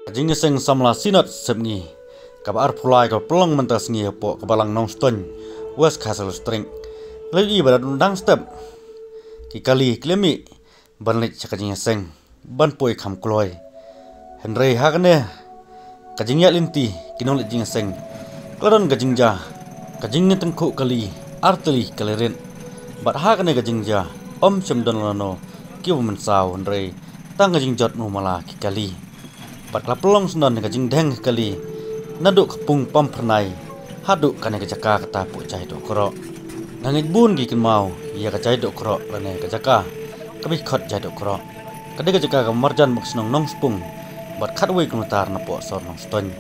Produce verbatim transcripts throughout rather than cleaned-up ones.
Ka jingïaseng samla Synod Sepngi kaba arphew lai kaba pynlong mynta sngi hapoh ka Balang Nongstoiñ, West Khasi Hills District, la ïohi ba da dang step ki kali ki la mih ban leit sha ka jingïaseng ban poi kham kloi. Hynrei ha kane ka jingïaid lynti ki nongleit jingïaseng ka la don ka jingjia, ka jingïatyngkhuh kali artylli kali rit. Bad ha kane ka jingjia ym shym don lano kiba mynsaw, hynrei tang ka jingjot u mala ki kali. Bad ka la pynlong sngewdon ka jingdheng kali naduh ka pung pam phyrnai haduh kane ka jaka kata poh Jaidohkroh. Nga ngeit bun ki kynmaw ïa ka Jaidohkroh lane ka jaka kaba khot Jaidohkroh. Ka dei ka jaka kaba marjan bad ka shnong Nongspung bad khatwei kilometer napoh sor Nongstoiñ.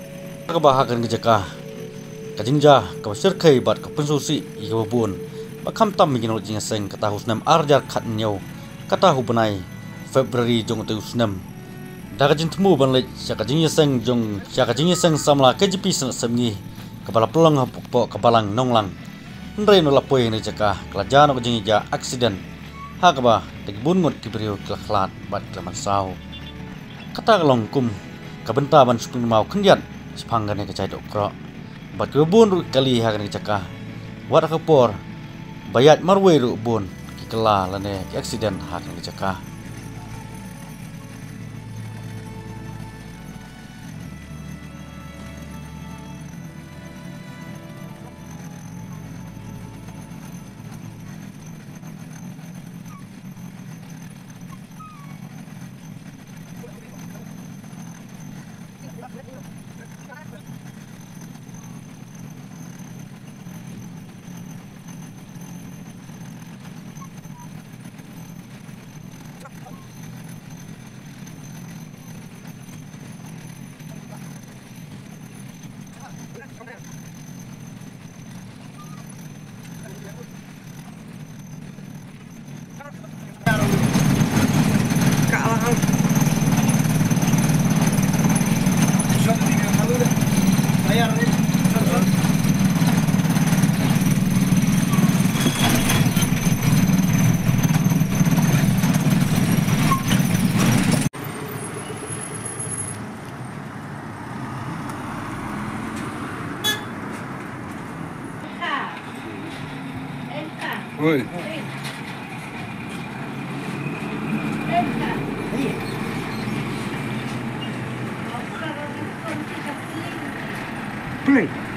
Kaba ha kane ka jaka ka jingjia kaba shyrkhei bad ka pynsngewsih ïa kiba bun, ba khamtam ïa ki nongleit jingïaseng kata ha u snem ar hajar khathynñiew, kata ha u bnai February jong utei u snem. Da ka jingthmu ban leit sha ka jingïaseng jong, sha ka jingïaseng samla K J P Synod Sepngi kaba la pynlong hapoh ka Balang Nonglang. Hynrei haba la poi ha kane ka jaka ka la jia noh ka jingïaja accident ha kaba da ki bun ngut ki briew ki la khlad bad ki la mynsaw. Kata ka long kum ka bynta ban shu pynmaw khyndiat shaphang kane ka Jaidohkroh. Bad kiba bun ruh ki kali ha kane ka jaka, wat ha ka por ba ïaid marwei ruh bun ki kylla lane ki accident ha kane ka jaka. Oi. Play.